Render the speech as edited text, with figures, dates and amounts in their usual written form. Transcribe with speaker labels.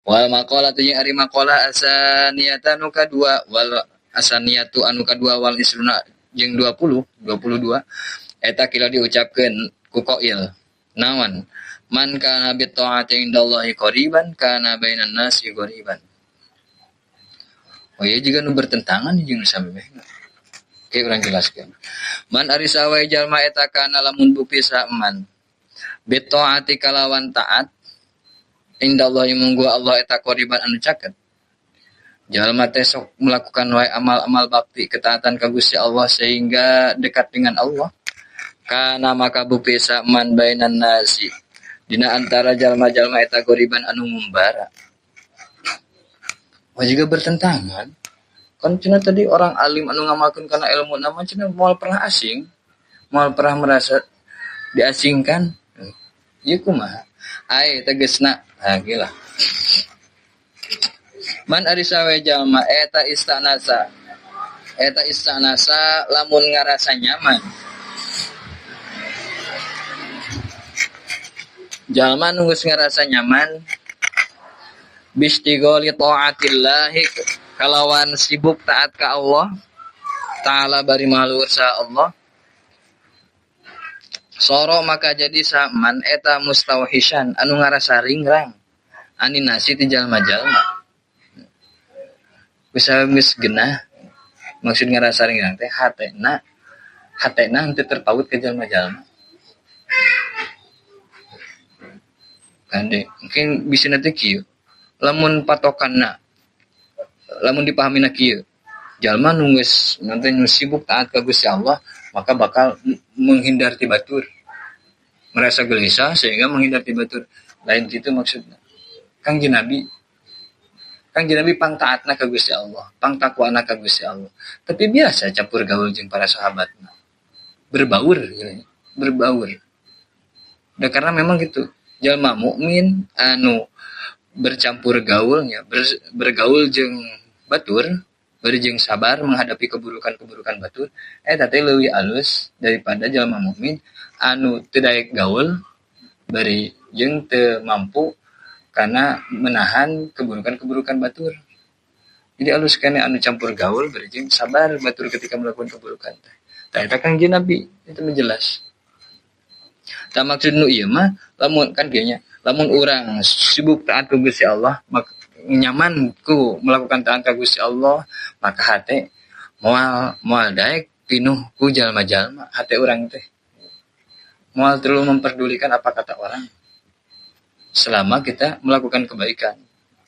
Speaker 1: Wal maqalatu jeung ari maqalah asaniyata nu kadua wal asaniyatu anu kadua wal isruna jeung 20 22 eta kila diucapkeun ku qail naon man kana bi ta'ati indallahi qariban kana bainan nasi ghariban. Oh iya juga nu bertentangan jeung samemeh. Oke urang jelaskeun. Man ari sawae jalma eta kana lamun bukti saman bi ta'ati kalawan taat indallahi munggu Allah eta qariban anu caket. Jalma teh sok melakukan wae amal-amal bakti ketaatan ka Gusti Allah sehingga dekat dengan Allah. Kana maka bukti saman bainan nasi dina antara jalma-jalma eta qariban anu ngumbara. Oh juga bertentangan. Kan cenah tadi orang alim anu ngamalkeun kana ilmu nama cenah moal pernah asing, moal pernah merasa diasingkan. Ieu kumaha? Ai tegesna, ha gila. Man ari sawe jalma eta istanasa. Eta istanasa lamun ngarasa nyaman. Jalma nu geus ngarasa nyaman bistigholi taatillahi kalawan sibuk taat ka Allah ta'ala bari maha sa Allah. Soro maka jadi saman eta mustauhisan anu ngarasa ringrang anin nasi ti jalma-jalma. Bisa geus genah maksud ngarasa ringrang teh hatena hatena henteu terpaut ke jalma-jalma. Kande mungkin bisa nanti kieu lamun patokanna lamun dipahami kieu jalma nu geus nanti nu sibuk taat ka Gusti Allah maka bakal menghindar ti batur, merasa gelisah sehingga menghindar ti batur. Lain kitu maksudna. Kangjeng Nabi pang taatna ka Gusti Allah, pang takwana ka Gusti Allah. Tapi biasa campur gaul jeung para sahabatna. Berbaur gitu, berbaur. Da karena memang gitu, jalma mukmin anu bercampur gaulnya, bergaul jeung batur, berjeng sabar menghadapi keburukan-keburukan batur, eta teh leuwih alus daripada jalma mukmin anu teu daek gaul bari jeung teu mampu karena menahan keburukan-keburukan batur. Jadi alus keneh anu campur gaul berjeng sabar batur ketika melakukan keburukan teh. Tah eta Kangjeng Nabi itu menjelas. Tah maksud nu ieu mah lamun kan kieu nya, lamun urang sibuk taat ka Gusti Allah, maka nyaman ku melakukan taat ka Gusti Allah, maka hate moal daek pinuh ku jalma-jalma, hate urang teh moal terlalu memperdulikan apa kata orang selama kita melakukan kebaikan.